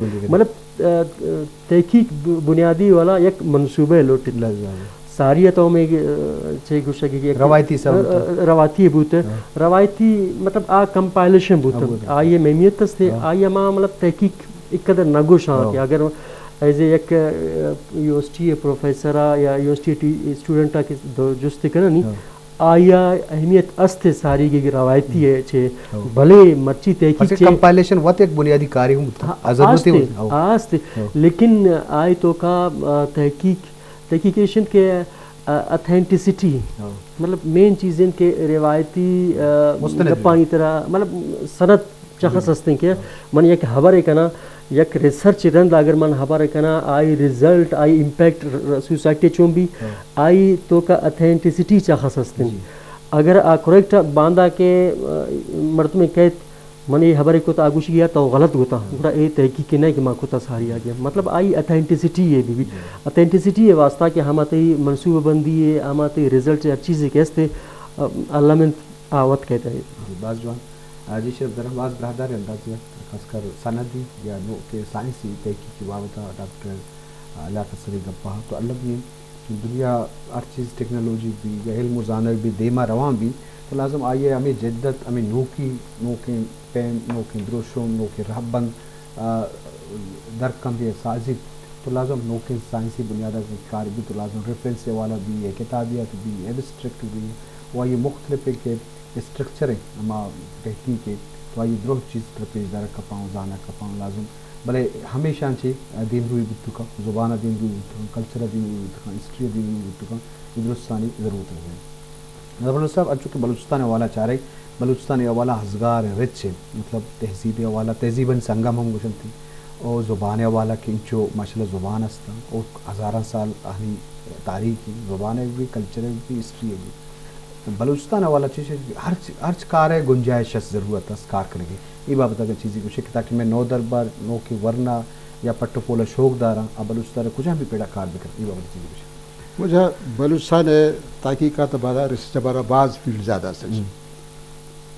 مطلب، ء، ء، تحقیق ب-، بنیادی والا یک منصوبہ لوٹت۔ ساری تو میں، ء، چے گوشگ کہ یک روایتی سبب ء، ء، روایتی بوت۔ روایتی مطلب آ کمپائلیشن بوت۔ آئی اہمیت است، آئی ہما مطلب تحقیق ایک قدر نہ گوشاں کہ اگر ایز اے یک، ء، یونیورسٹی پروفیسر یا یونیورسٹی ٹی-، اسٹوڈنٹ کہ دو جست کننی، آئی ء اہمیت است ساری کہ روایتی ہے چے، بلے مرچی تحقیق چے کمپائلیشن وت ایک بنیادی کاری ہوں بوت، آ ضرورت آست، آست۔ لیکن آئی تو کا، ء، تحقیق، تحقیق ایشن کہ، ء، اتھینٹیسٹی، مطلب مین چیز ان کہ روایتی، ء، گپانی طرح مطلب سند چخص ہستیں کہ من یک ہبرے کناں، یک ریسرچ رند اگر من ہبرے کناں، آئی ریزلٹ، آئی امپیکٹ ر-، ر-، سوسائٹی چون بی، آئی تو کا اتھینٹیسٹی چخص ہستیں۔ اگر آ کریکٹ باندا کہ، ء، مردمے کہت، من اے ہبرے کت، آ گوشی یا تو غلط گوتا، گڑا اے تحقیق نہ کہ ما کتا ساری آگے۔ مطلب آئی اتھینٹیسٹی ہے بی بی۔ اتھینٹیسٹی ہے واسطہ کہ ہما تئی منصوبہ بندی ہے، ہما تئی ریزلٹ ہر چیزے کہ ہستے، ء، اللہ من آ وت کہتا ہے۔ جی، باز جوان۔ آ، جی شرف درم باز براہدار اندازے ء، خاص کر سندی یا نوک سائنسی تحقیقی بابت ء ڈاکٹر، آ، لیاقت سرے گپا تو المی دنیا ہر چیز ٹیکنالوجی بی یا علم و زانگ بی دیما روان بی تو لازم آئی ء ہمیں جدت، ہمیں نوکی، نوکیں پیم، نوکیں دروشم، نوکیں رہبند، آ، درکندے سازیت تو لازم نوکیں سائنسی بنیاد ء کار بی تو لازم ریفرنس حوالہ بی یا کتابیات بی، ایبسٹریکٹ بی و آئی مختلف کہ اسٹرکچر ء ہما تحقیق ء تو آئی درو چیز تر پیش دارگ کپاں و زانگ کپاں لازم، بلے ہمیشاں چہ دیمروی بوت کن، زبان ء دیمروی بوت کن، کلچر ء دیمروی بوت کن، ہسٹری ء دیمروی بوت کن، اے درستانی ضرورت ہے۔ نظر اللہ صاحب، انچو کہ بلوچستان ء حوالہ چارے، بلوچستان ء حوالہ ہزگار ء رچ ء، مطلب تہذیب ء حوالہ، تہذیبانی سنگم ہم گوشنتی، او زبان ء حوالہ کہ انچو ماشاءاللہ زبان است، او ہزاراں سال آنی تاریخ ہے، زبان ء بھی، کلچر ء بھی، ہسٹری ء بھی۔ بلوچستان حوالہ چیز ہرچ، ہرچ کار ء گنجائش است، ضرورت است کار کنگی۔ اے بابت اگر چیزی گوشے کہ تاکہ میں نو دربار، نو کہ ورنا یا پٹ و پول ء شوق داراں، آ بلوچستان ء کجام بھی پیڑا کار بکن، اے بابت چیزی گوشے۔ واجہ، بلوچستان ء تحقیقات ء بارا، ریسرچ ء بارا باز فیلڈ زیادہ است۔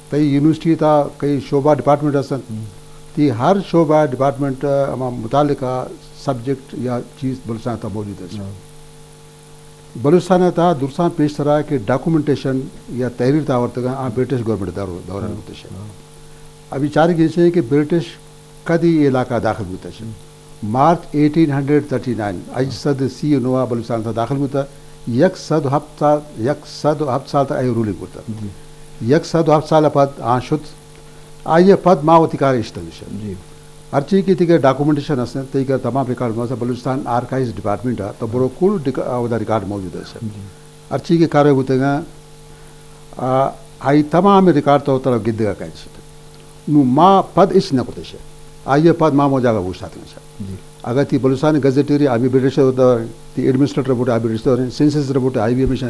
تئی یونیورسٹی تا کئی شعبہ ڈپارٹمنٹ است۔ تی ہر شعبہ ڈپارٹمنٹ ء ہما متعلقہ سبجیکٹ یا چیز بلوچستان تا موجود است۔ بلوچستان ء تہا درساں پیشترا کہ ڈاکومنٹیشن یا تحریر تا آورتگاں، آ برٹش گورنمنٹ دور، دوران بوتش۔ ابھی چارگ ایسے کہ برٹش کدی اے علاقہ داخل بوتش۔ مارچ ایٹین ہنڈریڈ تھرٹی نائن، ہشت سد سی و نو بلوچستان تا داخل بوتا، یک سد و ہپت سال، یک سد و ہپت سال تا اے رولنگ بوتا۔ یک سد و ہپت سال پد آ شت، آئی پد ما وتی کار اشتنش۔ ہرچی کہ تیگہ ڈاکومنٹیشن است، تیگہ تمام ریکارڈ موجود است، بلوچستان آرکائیوز ڈپارٹمنٹ ء تو برو کل ڈیک-، اودا ریکارڈ موجود است۔ ہرچی کہ کارے بوتگاں، آ، آئی تمام ریکارڈ تو ترا گدگا کائنشت۔ نو ما پد اچ نہ کتش۔ آئی پد ما مو جاگہ اوشتاتگاں۔ اگر تی بلوچستان گزیٹیری آبی برٹش دور، تی ایڈمنسٹریٹر رپورٹ آبی برٹش دور، سینسس رپورٹ آئی بی ہمیشہ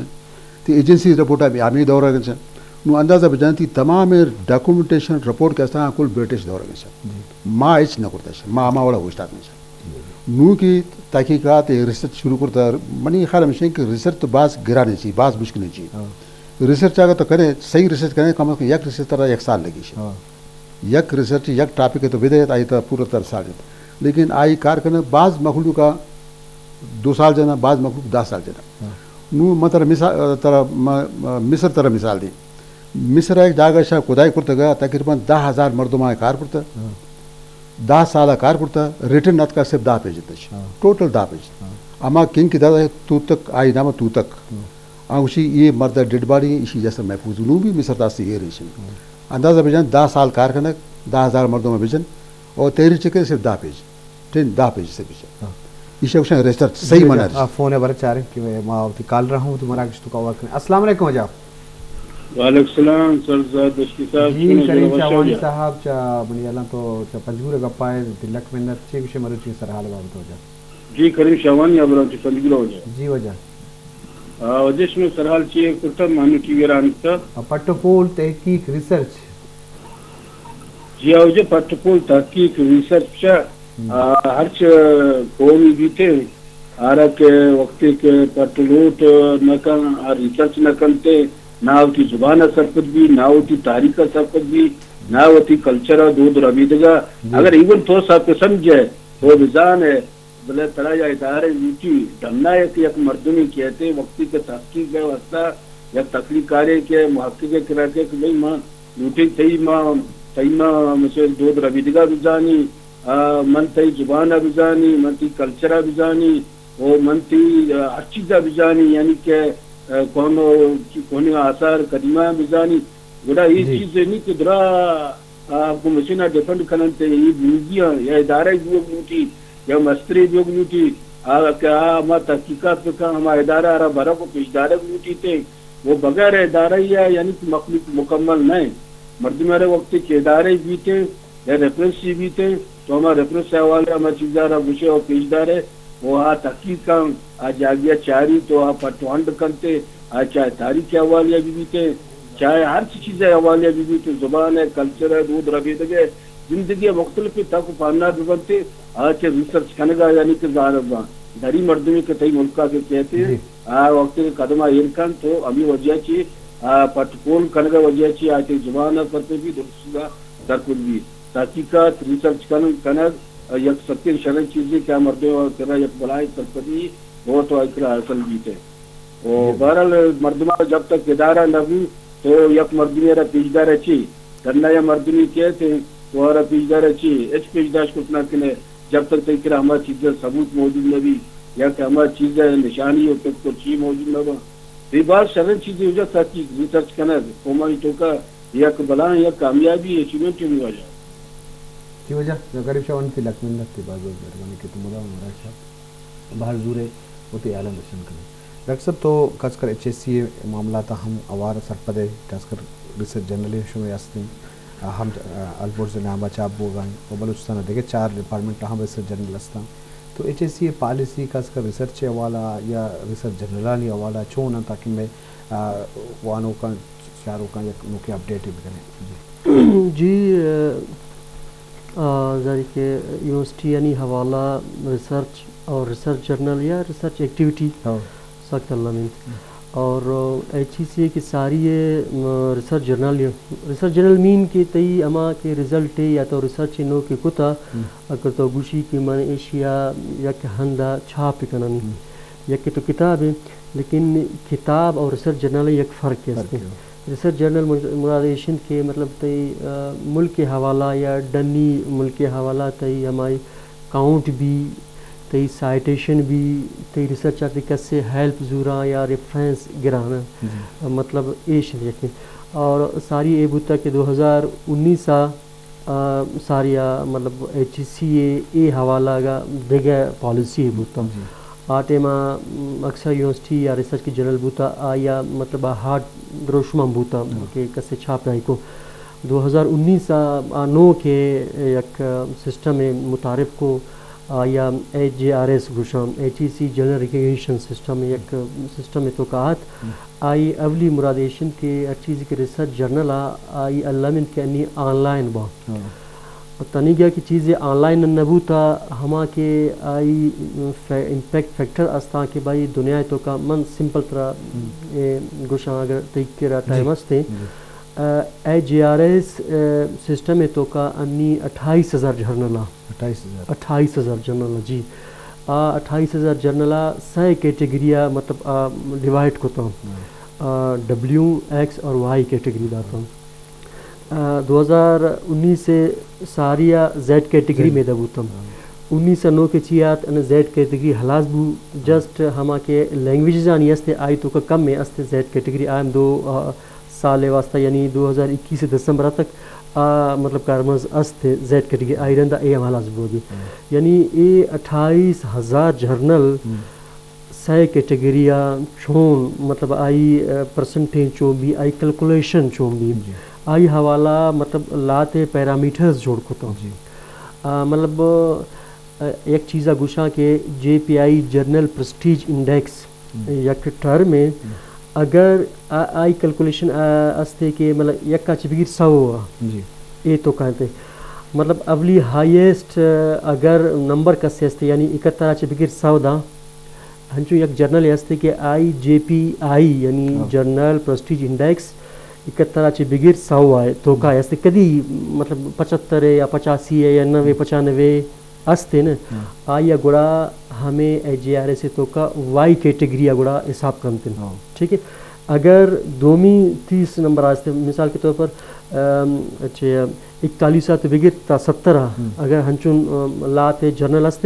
تی ایجنسی رپورٹ ء ہمے دور ء گچ۔ نوں اندازہ بجن تی تمام ڈاکومنٹیشن رپورٹ کہ استاں کل برٹش دور ء گچ۔ ما ہچ نہ کرتش، ما ہما وڑا اوشتات گچ۔ نوں کہ تحقیقات ء ریسرچ شروع کرتا، منی خیال ہمیش کہ ریسرچ تو باز گران چی، باز مشکل چی۔ ریسرچ اگر تو کرے، صحیح ریسرچ کرے، کم از کم یک ریسرچ ترا یک سال لگی شے۔ یک ریسرچ، یک ٹاپک تو بدے، آئی تا پورا تر سال جت۔ لیکن آئی کار کرنے باز مخلوق دو سال جنا، بعض مخلوق دہ سال جنا۔ نوں من ترا مثال، ترا م-، م-، مصر ترا مثال دی۔ مصر ء یک جاگہ شاہ کدائی کرتگا، تقریباً دہ ہزار مردم آئے کار کرتا۔ دہ سال کار کرتا، ریٹن اتکا صرف دہ پیج تش۔ ٹوٹل دہ پیج۔ اما کنگ کی دادا توتک، آئی نام توتک۔ آ گوشی، یہ مرد ڈیڈ باڈی، اسی جیسا محفوظ۔ نوں بھی مصر داستی یہ ریشن۔ اندازہ بجن دہ سال کار کنک، دہ ہزار مردم بجن، اور تحریر چکے صرف دہ پیج۔ ٹھیک، دہ پیج سے پیچھے۔ ایشی گوشن ریسرچ صحیح منر۔ آ فون ء بر چاریں کہ ما وتی کال رہوں تو مراگش تو کور کریں۔ السلام علیکم واجہ۔ وعلیکم السلام سر زاد دشتی صاحب۔ جی کریم شاہوانی صاحب، چا منی الان تو چا پنجگور گپائے، دلک منت، چے گوشے مروچی سرحال بابت واجہ؟ جی کریم شاہوانی ابرام چہ پنجگور واجہ۔ جی واجہ۔ آ، واجہ شما سرحال چی کرتا؟ مانو ٹی وی رانتا۔ پٹ و پول، تحقیق، ریسرچ۔ جی آ واجہ، پٹ و پول، تحقیق، ریسرچ چہ، آ، ہرچ قومی بیتے، آرا کہ وقتی کہ پٹ و لوٹ نہ کن، آ ریسرچ نہ کنتے، نہ وتی زبان ء سرپد بی، نہ وتی تاریخ ء سرپد بی، نہ وتی کلچر ء دود ربیدگ ء۔ جی۔ اگر ایون تو سب کہ سمجھے، تو بزان ئے، بلے ترا یا ادارہ لوٹی، ڈنا یک، یک مردمی کہتے وقتی کہ تحقیق ء واسطہ یک تخلیق کارے کہ محقق ء کرا کہ بھئی ما لوٹیں تئی ما، تئی ما مثل دود ربیدگ ء بزانی، آ، من تئی زبان ء بزانی، من تئی کلچر ء بزانی، و من تئی، آ، ہر چیز ء بزانی، یعنی کہ، آ، کون، کون آثار قدیمہ ء بزانی۔ گڑا اے جی۔ چیز نی کہ درا، آ، گوں مشین ء ڈیپینڈ کننت، اے بوگی ء یا ادارہ بوگ لوٹی یا مسترے بوگ لوٹی، آ، کہ آ ہما تحقیقات بکن، ہما ادارہ ء را برگ و پیش دارگ لوٹیت۔ و بغیر ادارہ یا یعنی کہ مخلوق مکمل نہ انت۔ مردم ء را وقتی کہ ادارہ بیت یا ریفرنس بیت، تو ہما ریفرنس ء حوالے ہما چیزاں را گوشے و پیش دارے و آ تحقیق کن، آ جاگہ ء چاری تو آ پٹ و ہنڈ کنتے، آ چاہے تاریخ ء حوالے ء بہ بیت، چاہے ہر چی چیز ء حوالے ء بہ بیت، زبان ء، کلچر ء، دود ربیدگ ء، زندگی ء مختلف تک و پہنات بہ بنت، آ چہ ریسرچ کنگ ء یعنی کہ زانگ باں۔ دری مردمے کہ تئی ملک ء کہ کہتے، جی۔ آ وقت کہ قدم ء ایر کنت تو ہمے وجہ چی، آ پٹ پول کنگ ء وجہ چی آ تئی زبان ء سرپد بی، درست چیز ء سرپد بی۔ تحقیقات، ریسرچ کنگ، کنگ، آ، یک سکیں شریں چیزے کہ آ مردم ء کرا یک بلاہیں سرپدی بہت و آئی کرا حاصل بیت۔ و جی۔ بہرحال مردم ء جب تک ادارہ نہ بی تو یک مردمے را پیشدار ء چی، ڈنا یا مردمی کہتے تو آرا پیشدار ء چی، ہچ پیشداشت کت نہ کنے۔ جب تک تئی کرا ہما چیز ء ثبوت موجود نہ بی یا کہ ہما چیز ء نشانی و پک و چی موجود نہ با، تئی باز شریں چیزے وجہ تحقیق، ریسرچ کنگ، قومانی توکا یک بلاہیں یک کامیابی، اچیومنٹ بی واجہ۔ تئی وجہ غریب شاہ، وانی تئی لک منت، تئی باز باز مہربانی کہ تو مدام ہمراہ شاہ۔ بہر زورے وتی حیالاں درشان کنیں۔ ڈاکٹر صاحب، تو خاص کر ایچ ای سی اے معاملات ہم اوار سرپد ئے، خاص کر ریسرچ جرنل شمئے ہستیں، آ، ہم، آ، البرز نامہ چاپ بوگا انت و بلوچستان دگہ چار ڈپارٹمنٹ ہم ریسرچ جرنل ہستاں۔ تو ایچ ای سی اے پالیسی خاص کر ریسرچ حوالہ یا ریسرچ جرنلانی حوالہ چون انت تاکہ مئے، آ، وانوکاں، چاروکاں یک نوکیں اپڈیٹ بکنیں؟ جی۔ جی، آ، آ، زاری کہ یونیورسٹیانی حوالہ ریسرچ اور ریسرچ جرنل یا ریسرچ ایکٹیویٹی ہاں۔ سخت الم انت۔ ہم۔ اور، آ، ایچ ای سی اے کہ ساری ء، م، ریسرچ جرنل، ریسرچ جرنل مین کہ تئی ہما کہ رزلٹ یا تو ریسرچ نوک کتا، ہم۔ اگر تو گوشی کہ من ایشیا یک ہندا چھاپ کنانی، ہم۔ یک تو کتاب ہے، لیکن کتاب اور ریسرچ جرنل یک فرق ہے۔ فرق ہے۔ ریسرچ جرنل مر-، مراد ایش انت کہ مطلب تئی، آ، ملک حوالہ یا ڈنی ملک حوالہ تئی ہمائی کاؤنٹ بی، تئی سائٹیشن بی، تئی ریسرچ آتے کسے ہیلپ زوراں یا ریفرنس گرانا۔ جی۔ مطلب ایش انت یقین۔ اور ساری اے بوتا کہ دو ہزار انیس آ، آ، ساری آ، مطلب ایچ ای سی اے، اے حوالہ گا دگہ پالیسی بوتا۔ جی۔ آ ٹائم آ، م، اکثر یونیورسٹی یا ریسرچ کی جرنل بوتا، آ یا مطلب آ ہارڈ دروشم ہم بوتا ہاں۔ کہ کسے چھاپ نہ کو۔ دو ہزار انیس آ، آ نو کہ یک سسٹم متعارف کو، آ یا ایچ جے آر ایس گوشاں، ایچ ای سی جرنل ریکگنیشن سسٹم، یک سسٹم تو کہت۔ ہم۔ آئی اولی مراد ایش انت کہ ہر چیز کہ ریسرچ جرنل آ، آئی الم انت کہ انی آن لائن با۔ ہاں۔ تنیگا کہ چیزے آن لائن نہ بوتا، ہما کہ آئی فے-، امپیکٹ فیکٹر استاں کہ بھائی دنیا تو کا من سمپل طرح ہم۔ اے گوشاں اگر تئی کرا ٹائم جی۔ استے۔ جی۔ آ، ایچ جے آر ایس، آ، سسٹم تو کا انی اٹھائیس ہزار جرنل آ۔ اٹھائیس ہزار۔ اٹھائیس ہزار جرنل، جی۔ آ اٹھائیس ہزار جرنل آ سئے کیٹیگری آ، مطلب، آ، ڈیوائیڈ کتاں۔ ہاں۔ آ، ڈبلیو، ایکس اور وائی کیٹیگری داتاں۔ آ، دو ہزار انیس سے ساری آ زیڈ کیٹیگری زیڈ۔ میں دا بوتاں۔ ہاں۔ انیس آ نو کے چی آت، ان زیڈ کیٹیگری ہلاس بو، ہاں۔ جسٹ ہما کہ لینگویجز آنی استے، آئی تو کا کم میں استے زیڈ کیٹیگری آ ہم دو، آ، سال ء واسطہ، یعنی دو ہزار اکیس دسمبر تک آ، مطلب، کارمرز است زیڈ کیٹیگری، آئی رندا اے ہم ہلاس بوگی۔ ہم۔ یعنی اے اٹھائیس ہزار جرنل ہم۔ سئے کیٹیگری آ چون، مطلب، آئی، آ، پرسنٹیج چون بی، آئی کیلکولیشن چون بی، جی۔ آئی حوالہ، مطلب، لاتے پیرامیٹرز جوڑ کتا۔ جی۔ آ، مطلب، آ، یک چیزا گوشاں کہ جے پی آئی جرنل پرسٹیج انڈیکس ہم۔ یک ٹرم ہے۔ ہم۔ اگر آ-، آئی کیلکولیشن، آ، استے کہ مطلب یکا چہ بگیر سو آ۔ جی۔ اے تو کہتے۔ مطلب اولی ہائیسٹ، آ، اگر نمبر کسے استے یعنی اکہتر آ چہ بگیر سو دا۔ ہنچو یک جرنل استے کہ آئی جے پی آئی یعنی ہاں۔ جرنل پرسٹیج انڈیکس اکہتر ءَ چہ بگر سو ءِ توکا است، کدی مطلب پچہتر ءِ یا پچاسی ءِ یا نوے پچانوے است نا، آئی ءَ گڑا ہمے ایچ جی آر ایس ءِ توکا وائی کیٹیگری ءَ گڑا حساب کنت۔ ٹھیک ہے، اگر دومی تیس نمبر ءَ است، مثال کے طور پر، ام، چہ اکتالیس ءَ تو بگر تا ستر ءَ، اگر ہنچون، ام، لہتے جنرل است،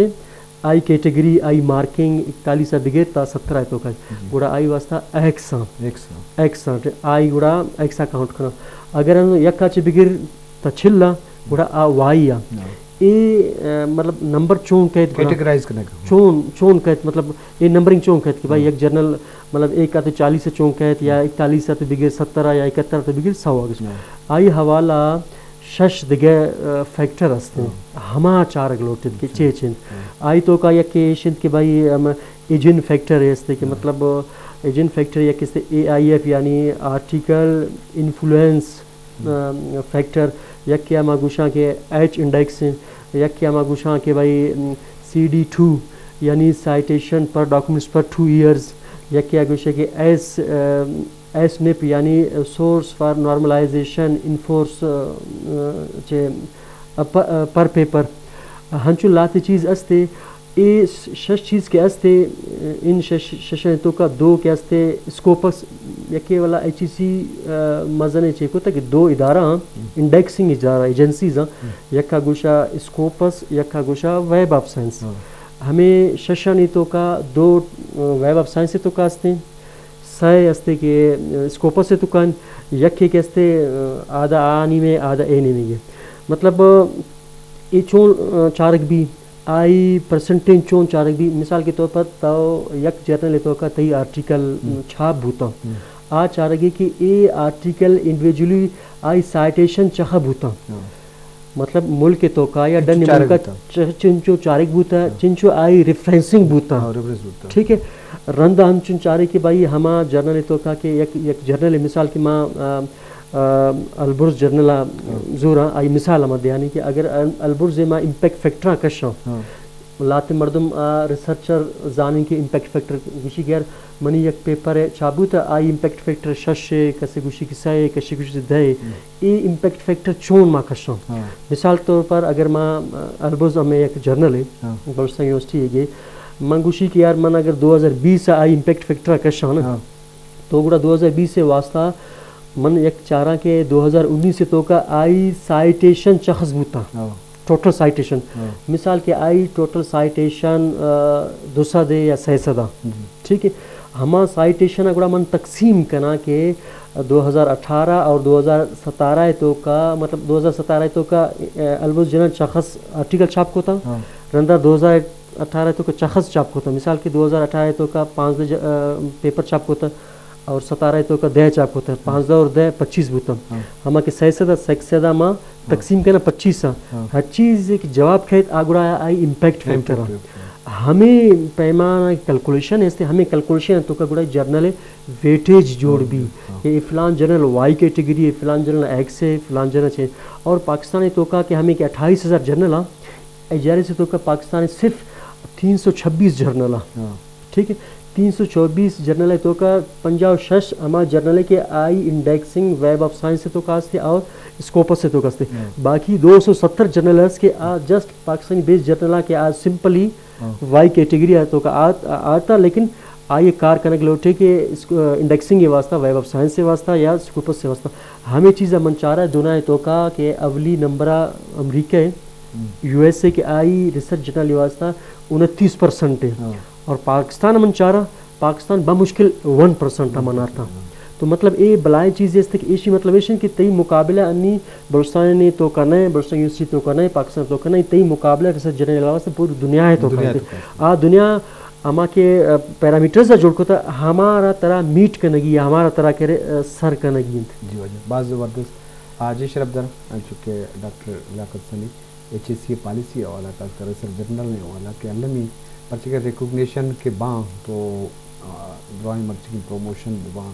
آئی کیٹیگری، آئی مارکنگ اکتالیس ءَ بگر تا ستر ءِ توکا، گڑا آئی واسطہ ایکس آں۔ ایکس آں۔ ایکس آں، آئی گڑا ایکس ءَ کاؤنٹ کناں۔ اگر انوں یک ءَ چہ بگر تا چل ءَ، گڑا آ وائی آں۔ اے، آ، مطلب نمبر چون کئیت گڑا؟ کیٹیگرائز کنگ۔ چون، چون کئیت، مطلب اے نمبرنگ چون کئیت کہ بھائی یک جنرل، مطلب ایک ءَ تو چالیس ءَ چون کئیت یا اکتالیس ءَ تو بگر ستر ءَ یا اکہتر ءَ تو بگر سو ءَ گوش۔ آئی حوالہ شش دگہ، آ، فیکٹر است انت۔ ہما چارگ لوٹیت کہ چے چنت۔ آئی توکا یکے ایش انت کہ بھائی، ہم، ایجن فیکٹر است کہ مطلب ایجن فیکٹر یک است اے آئی ایف یعنی آرٹیکل انفلوئنس، آ، فیکٹر، یکے ہما گوشاں کہ ایچ انڈیکس انت، یکے ہما گوشاں کہ بھائی، ام، سی ڈی ٹو یعنی سائٹیشن پر ڈاکومنٹس پر ٹو ایئرز، یکے آ گوشے کہ ایس، آ، ایس نیپ یعنی سورس فار نارملائزیشن انفورس، آ، آ، چہ، آ، پ-، آ، پر پیپر۔ ہنچو لہتے چیز استے، اے شش چیز کہ استے، ان شش، ششانی توکا دو کہ استے اسکوپس، یکے والا ایچ ای سی، آ، مزنے چے کتا کہ دو ادارہ ہاں، انڈیکسنگ ادارہ، ایجنسیز ہاں، یکا گوشا اسکوپس، یکا گوشا ویب آف سائنس۔ ہمے ششانی توکا دو، آ، ویب آف سائنس توکا استے۔ سئے استے کہ اسکوپس ءِ توکا انت، یکے کہ استے آدھا آ نیمے، آدھا اے نیمے۔ مطلب اے چون چارگ بی، آئی پرسنٹیج چون چارگ بی؟ مثال کے طور پر تو یک جرنل ءِ توکا تئی آرٹیکل چھاپ بوتا، آ چارگے کہ اے آرٹیکل انڈیویجولی آئی سائٹیشن چخا بوتا۔ مطلب ملک ءِ توکا یا ڈن ملک ءَ چ-، چنچو چارگ بوتا، چنچو آئی ریفرنسنگ بوتا۔ ٹھیک ہے، رندا ہم چون چارے کہ بھائی ہما جرنل ءِ توکا کہ یک، یک جرنل ءِ مثال کہ ما، آ، آ، البرز جرنل ءَ زوراں، آئی مثال ہما دیانی کہ اگر ال-، البرز ءِ ما امپیکٹ فیکٹراں کشاں، لہتے مردم، آ، ریسرچر زانیں کہ امپیکٹ فیکٹر گوشی کہ یار منی یک پیپر ءِ چاپ بوتا، آئی امپیکٹ فیکٹر شش ءِ، کسے گوشی کہ سئے ءِ، کسے گوشی دہ ءِ۔ اے امپیکٹ فیکٹر چون ما کشاں؟ مثال طور پر اگر ما، آ، البرز ہمے یک جرنل ءِ، بلوچستان یونیورسٹی ءِ گے، من گوشی کہ یار من اگر دو ہزار بیس ءَ آئی امپیکٹ فیکٹر ءَ کشاں نا، تو گڑا دو ہزار بیس ءِ واسطہ من یک چاراں کہ دو ہزار انیس ءِ توکا آئی سائٹیشن چخص بوتاں۔ ٹوٹل سائٹیشن۔ مثال کہ آئی ٹوٹل سائٹیشن، آ، دو سد ءِ یا سئے سد ءِ۔ ٹھیک ہے؟ ہما سائٹیشن ءَ گڑا من تقسیم کناں کہ دو ہزار اٹھارہ اور دو ہزار ستارہ ءِ توکا، مطلب دو ہزار ستارہ ءِ توکا، آ، البرز جنرل چخص آرٹیکل چھاپ کتا۔ رندا دو ہزار اٹھارہ ءِ توکا چخص چاپ کتا۔ مثال کہ دو ہزار اٹھارہ ءِ توکا پانزدہ ج-، آ، پیپر چاپ کتا۔ اور ستارہ ءِ توکا دہ چاپ کتہ، پانزدہ اور دہ پچیس بوتاں۔ ہما کہ سئے سد ءَ، سئے سد ءَ ما تقسیم کناں پچیس ءَ۔ ہر چیز ایک جواب کھیت، آ گڑا آئی امپیکٹ فیکٹر ءَ۔ ہمے پیمانہ کیلکولیشن ہستے، ہمے کیلکولیشن ءِ توکا گڑا جرنل ءِ ویٹیج جوڑ بی کہ اے فلان جرنل وائی کیٹیگری ہے، فلان جرنل ایکس ہے، فلان جرنل چے۔ اور پاکستان ءِ توکا کہ ہمے کہ اٹھائیس ہزار جرنل آں، ایچ آر ایس ءِ توکا پاکستان ءَ صرف تین سو چھبیس جرنل آں۔ ٹھیک ہے، تین سو چوبیس جرنل ءِ توکا پنجاہ و شش ہما جرنل ہے کہ آئی انڈیکسنگ ویب آف سائنس ءِ توکا ہستے اور اسکوپس ءِ توکا ہستے۔ باقی دو سو ستر جرنل ہست کہ آ جسٹ پاکستانی بیس جرنل آں کہ آ سمپلی وائی کیٹیگری ءِ توکا آت-، آتا، لیکن آئی کار کنگ لوٹے کہ اس-، انڈیکسنگ ءِ واسطہ، ویب آف سائنس ءِ واسطہ یا اسکوپس ءِ واسطہ۔ ہمے چیز ءَ من چارہ دنیا ءِ توکا کہ اولی نمبر ءَ امریکہ ہے، یو ایس اے کہ آئی ریسرچ جرنل ءِ واسطہ انتیس پرسنٹ ہے۔ اور پاکستان من چاراں، پاکستان بمشکل ون پرسنٹ ءَ من آرتاں۔ تو مطلب اے بلائیں چیزے است کہ ایشی مطلب ایش انت کہ تئی مقابلہ انی بلوچستان ءِ توکا نہ، بلوچستان یونیورسٹی ءِ توکا نہ، پاکستان ءِ توکا نہ، تئی مقابلہ ریسرچ جرنل ءِ واسطہ پوری دنیا ءِ توکا انت۔ آ دنیا ہما کہ، آ، پیرامیٹرز ءَ جوڑ کتا، ہمارا ترا میٹ کنگی، ہمارا ترا کرے، آ، سر کنگی انت۔ جی واجہ، باز زبردست۔ آ، جی شرف در، انچو کہ ڈاکٹر لیاقت سنی ایچ ای سی ءِ پالیسی ءِ حوالہ، خاص کر ریسرچ جرنل ءِ حوالہ کہ المی پرچہ کہ ریکگنیشن کہ باں تو، آ، درائیں مرچیگیں پروموشن بباں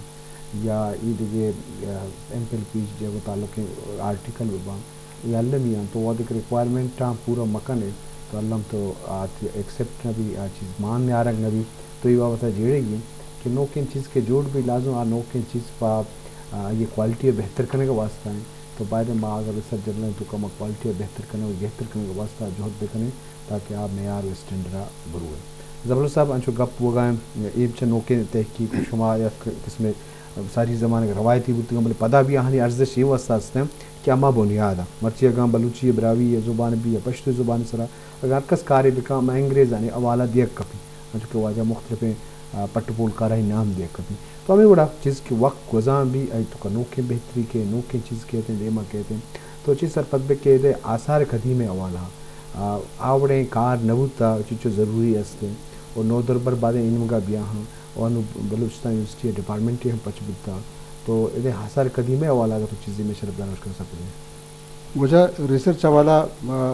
یا ای دگہ، آ، ایم فل، پی ایچ ڈی ءِ گوں تعلقیں آرٹیکل بباں، اے المی آں تو وہدے کہ ریکوائرمنٹاں پورا مکن ئے تو الم تو آ ایکسپٹ نہ بی، آ چیز مان نیارگ نہ بی۔ تو اے بابت ءَ جیڑگی انت کہ نوکیں چیز کہ جوڑ بی لازم آ نوکیں چیز پہ آئی ءِ کوالٹی ءِ بہتر کنگ ءِ واستہ ایں، تو باید ایں ما اگر ریسرچ جرنل ءِ توکا ما کوالٹی ءِ بہتر کنگ ءُ گہتر کنگ ءِ واستہ جہد بکنیں تاکہ آ معیار ءُ اسٹینڈرڈ ءَ بروئے۔ زبر صاحب، انچو گپ بوگا ایں، اے چہ نوکیں تحقیق، شما یک قسمے ساری زمانگ ءَ روایتی بوتگاں، بلے پدا بھی آہانی ارزش اے واستہ است ایں کہ ہما بنیاد ءَ مرچی اگاں بلوچی ءِ، براہوئی ءِ زبان بی یا پشتو زبان ءِ سرا اگاں ہر کس کارے بکاں، ہما انگریزانی حوالہ دیگ کپی۔ انچو کہ واجہ مختلفیں، آ، پٹ ءُ پولکارانی نام دیگ کپی۔ تو ہمے وڑا چیز کہ وقت گوزان بی، آئی توکا نوکیں بہتری کئیت، نوکیں چیز کئیت، دیما کئیت۔ تو چی سرپد بے کہ ایدے آثار قدیمہ ءِ حوالہ، آ، آ وڑیں کار نہ بوتا، چنچو ضروری است ایں۔ اور نودربر بازیں علمگا بیا ہاں، اور انو بلوچستان یونیورسٹی ءِ ڈپارٹمنٹے ہم پچ بوتا۔ تو ایدے آثار قدیمہ ءِ حوالہ اگاں تو چیزے مئے شرفداراں اشکنگ سرپد بے۔ واجہ ریسرچ حوالہ، آ،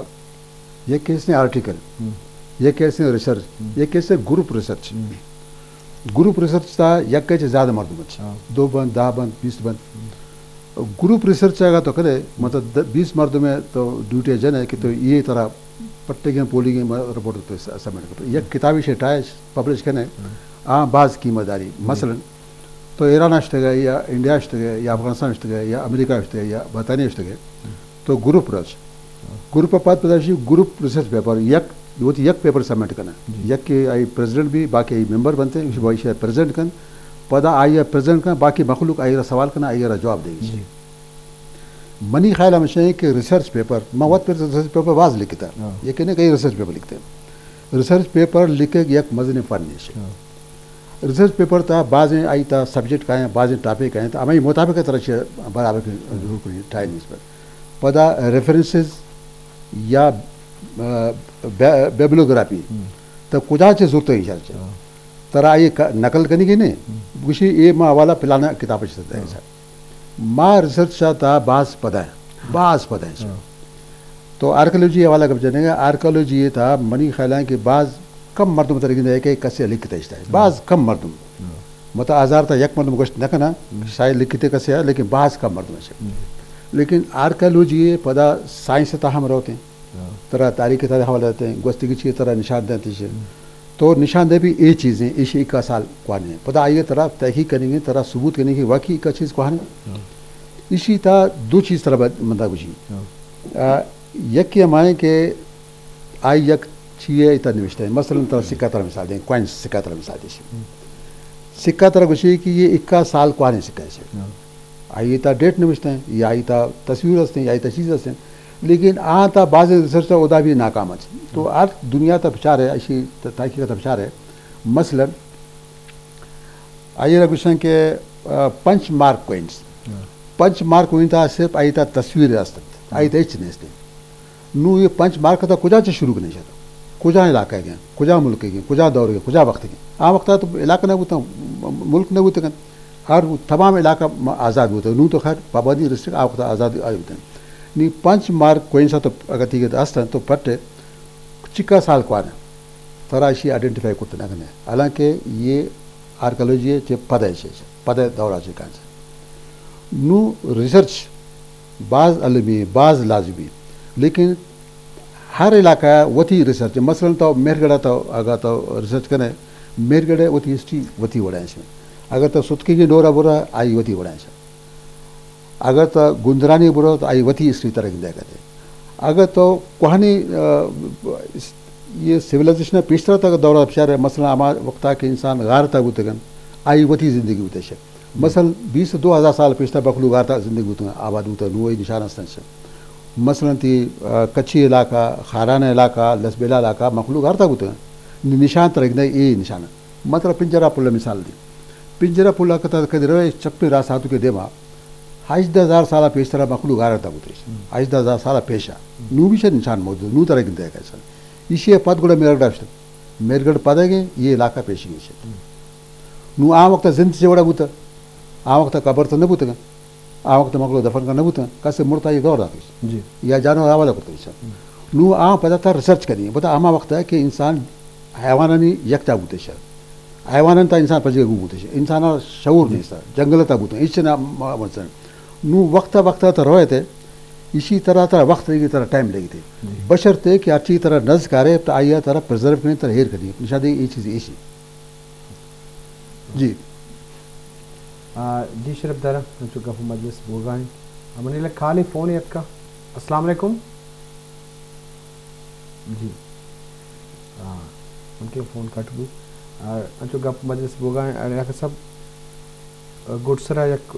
یک کیس نے آرٹیکل، ہم۔ یک کیس نے ریسرچ، ہم۔ یک کیس نے گروپ ریسرچ۔ ہم۔ گروپ ریسرچ تا یک چہ زیادہ مردم اچ۔ ہاں۔ دو بند، دہ بند، بیست بند۔ ہم۔ گروپ ریسرچ اگاں تو کرے، مطلب، د-، بیست مردم ءِ تو ڈیوٹی جنے کہ تو ہم۔ اے ترا پٹگیں پولنگیں م-، رپورٹ تو س-، سبمٹ کر۔ یک کتابے شے ٹائے پبلش کنے، ہم۔ آ باز قیمت داری۔ جی۔ مثلاً، تو ایران اشتگے یا انڈیا اشتگے یا افغانستان اشتگے یا امریکہ اشتگے یا برطانیہ اشتگے، تو گروپ رچ۔ گروپ ءَ پد پدا شی گروپ ریسرچ پیپر، یک، وتی یک پیپر سبمٹ کنا۔ جی۔ یک کہ آئی پریزیڈنٹ بی، باقی آئی ممبر بنتے، اش بائی شے پریزنٹ کن، پدا آئی پریزنٹ کن، باقی مخلوق آئی را سوال کنا، آئی را جواب دے۔ جی۔ منی خیال ہمیش ایں کہ ریسرچ پیپر، ما وت پر ریسرچ پیپر باز لکھتا۔ ہاں۔ یہ کہنے کئی ریسرچ پیپر لکھتے ہیں۔ ریسرچ پیپر لکھگ یک مزنیں فن نیش۔ ہاں۔ ریسرچ پیپر تا بازیں آئی تا سبجیکٹ کائیں، بازیں ٹاپک کائیں، تا ہمیں مطابق طرح چہ برابر کے ضرور کریں، ٹائم اس پر۔ پدا ریفرنسز یا، آ، بی-، بیبلیوگرافی، ہم۔ تا کجا چہ زورتے ہیں شر چہ۔ ہاں۔ ترا آئی ک-، نقل کنی کی نہیں؟ ہم۔ گوشی اے ما حوالہ پلانا کتاب چہ دے ہاں۔ سر۔ ما ریسرچ تا باز پدا ہے، باز پدا ہے سر۔ ہاں۔ تو آرکیالوجی حوالہ گپ جنے گا، آرکیالوجی تا منی خیال ہے کہ باز کم مردم ترگی دے کہ کسے لکھتے اشتا ہے۔ ہاں۔ باز کم مردم۔ ہاں۔ مطلب ہزار تا یک مردم گوشت نہ کنا، ہم۔ شاید لکھتے کسے ہے، لیکن باز کم مردم ہے۔ ہم۔ لیکن آرکیالوجی پدا سائنس تا ہم روتے ہیں۔ ہاں۔ ترا تاریخ تا حوالہ دیتے ہیں، گوستگی چیز ترا نشان دیتے ہیں۔ ہم۔ تو نشان دے بھی اے چیزیں، ایشی اکا سال کوانے ہیں۔ پدا آئیے ترا تحقیق کریں گے، ترا ثبوت کریں گے، واقعی اکا چیز کوانے۔ ہاں۔ ایشی تا دو چیز ترا بد-، مندا گوشی۔ ہاں۔ آ، یکی ہمائیں کہ آئی یک چیئے تا نوشتہ ہے۔ مثلاً ترا سکہ ترا مثال دیں، کوائنز سکہ ترا مثال دیں۔ ہم۔ سکہ ترا گوشی کہ یہ اکا سال کوانے سکہ ہے۔ ہاں۔ آئی تا ڈیٹ نوشتہ ہیں، یا آئی تا تصویر ہستے ہیں، یا آئی تا چیز ہستے ہیں۔ لیکن آ تا بعض ریسرچ تا ادا بھی ناکام ہے۔ تو ہر دنیا تا بچار ہے، ایشی تا-، تحقیق تا بچار ہے۔ مثلاً، آئی را گوشن کہ، آ، پنچ مارک کوئنز۔ ہاں۔ پنچ مارک کوئن تا صرف آئی تا تصویر است۔ آئی تا ہچ نیست۔ نو یہ پنچ مارک تا کجا چہ شروع کنے شد؟ کجا علاقہ گئے؟ کجا ملک گئے؟ کجا دور گئے؟ کجا وقت گئے؟ آ وقت تو علاقہ نہ بوتا، ملک نہ بوتا کن۔ ہر تمام علاقہ م-، آزاد بوتا۔ نو تو خیر پابندی ریسٹرکٹ آ وقت آزاد آئی بوتا۔ نی پنچ مارک کوئن سا تو اگر تیگے ہستن تو پٹے چکا سال کوانا۔ ترا ایشی آئیڈینٹیفائی کرت نہ کنے۔ حالانکہ یہ آرکیالوجی ہے چہ پدے چہ، پدے دورا چہ کانچ۔ نو ریسرچ باز علمی، باز لازمی۔ لیکن ہر علاقہ وتی ریسرچ۔ مثلاً تو مہرگڑھ تو اگر تو ریسرچ کنے، مہرگڑھ وتی ہسٹری وتی وڑا ہے۔ اگر تو ستکی کی ڈورا برا، آئی وتی وڑا ہے۔ اگر تو گندرانی برو تو آئی وتی ہسٹری ترا گندے کتے۔ اگر تو کوہنی، آ، اس-، یہ سیولائزیشن پیشتر تک دور بچارے، مثلاً ہما وقتا کہ انسان غار تا بوتگن، آئی وتی زندگی بوتے شے۔ مثلاً بیس دو ہزار سال پیشتر مخلوق غار تا زندگی بوتگن، آباد بوتگن، نو وہی نشان ہستن شے۔ مثلاً تی، آ، کچھی علاقہ، خاران علاقہ، لسبیلہ علاقہ، مخلوق غار تا بوتگن۔ نی نشان ترا گندے اے نشان۔ مطلب پنجرہ پل مثال دی۔ پنجرہ پل کتا کدی روے چپے راست ہاتو کے دیما۔ ہژدہ ہزار سال پیش ترا مخلوق غار تا بوتش۔ ہم۔ ہژدہ ہزار سال پیشا۔ ہم۔ نو بھی شاید نشان موجود، نو ترا گندے کا سر۔ ایشی پد گڑا مہرگڑھ اشت۔ مہرگڑھ پد گئے، یہ علاقہ پیش گئے شد۔ ہم۔ نو آ وقت زند سے وڑا بوتا۔ آ وقت قبر تو نہ بوتگا۔ آ وقت مخلوق دفن کا نہ بوتگا۔ کسے مرتا یہ دور داتش۔ جی۔ یا جانور حوالہ کرتا ایشا۔ ہم۔ نو آ پدا تا ریسرچ کریں۔ بتا ہما وقت ہے کہ انسان حیوانانی یک جا بوتش۔ حیوانان تا انسان پجے گو بوتش۔ انسان شعور نہیں سا۔ جنگل تا بوتگا۔ ایشی نا م-، مثلاً۔ نو وقت وقت تا رویت ہے۔ ایشی طرح طرح وقت لگی، طرح ٹائم لگی تھے۔ جی۔ بشرطے کہ ہر چیز طرح نز کارے، تا آئی طرح پرزرو کریں، طرح ہیر کریں۔ نشان دے یہ چیز ایشی۔ جی۔ آ، جی شرف دارا، انچو گپ مجلس بوگا ہیں۔ آ، منی لگ کالی فون اتکا۔ السلام علیکم۔ جی۔ آ، ان کے فون کٹ بو۔ آ، انچو گپ مجلس بوگا ہیں۔ آ، ڈاکٹر صاحب، آ، گڈ سرا یک،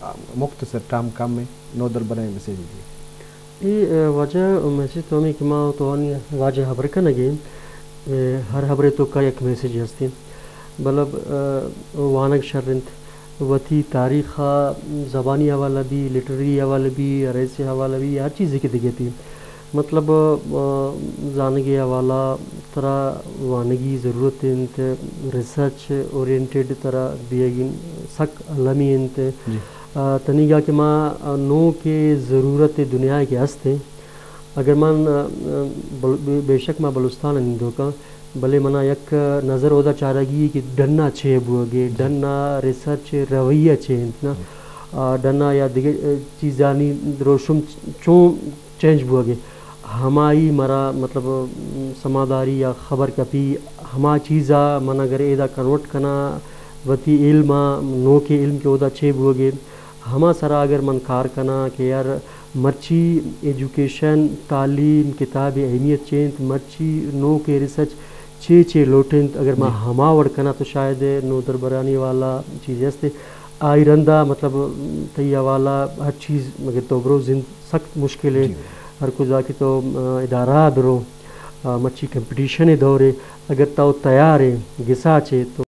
آ، مختصر ٹائم کم ہے، نودربراں میسج دی۔ اے، آ، واجہ میسج تو ہمیں کہ ما تو آنی واجہ خبر کنگے، آ، ہر خبرے تو کا یک میسج ہستی۔ مطلب، آ، وانگ شر انت، وتی تاریخ ء زبانی حوالہ بی، لٹریری حوالہ بی، ریس حوالہ بی، ہر چیزے کہ دگہ بی۔ مطلب، آ، زانگے حوالہ ترا وانگی ضرورت انت، ریسرچ اورینٹڈ ترا بیگی سک المی انت۔ جی۔ آ، تنیگا کہ ما، آ، نوکیں ضرورت دنیا کہ ہست انت، اگر من، آ، بل-، بے، بے شک ما بلوچستان ء نندوکاں، بلے منا یک نظر اودا چارگی کہ ڈنا چے بوگے، جی۔ ڈنا ریسرچ رویہ چے انت نا، جی۔ آ، ڈنا یا دگہ، آ، چیزانی دروشم چون چینج بوگے۔ ہمائی مرا مطلب، م، سماداری یا خبر کپی، ہما چیزا من اگر ایدا کنورٹ کنا وتی علم ء، نوکیں علم کہ اودا چے بوگے، ہما سرا اگر من کار کناں کہ یار مرچی ایجوکیشن، تعلیم، کتاب ء اہمیت چے انت، مرچی نوکیں ریسرچ چے چے لوٹ انت، اگر ما جی۔ ہما وڑ کناں تو شاید نودربرانی والا چیزے است۔ آئی رندا مطلب تئی حوالہ ہر چیز مگر تو برو زند سخت مشکل ہے۔ جی۔ ہر کجا کہ تو، آ، ادارہ برو، آ، مرچی کمپٹیشن دورے، اگر تو تیار ہے گسا چے تو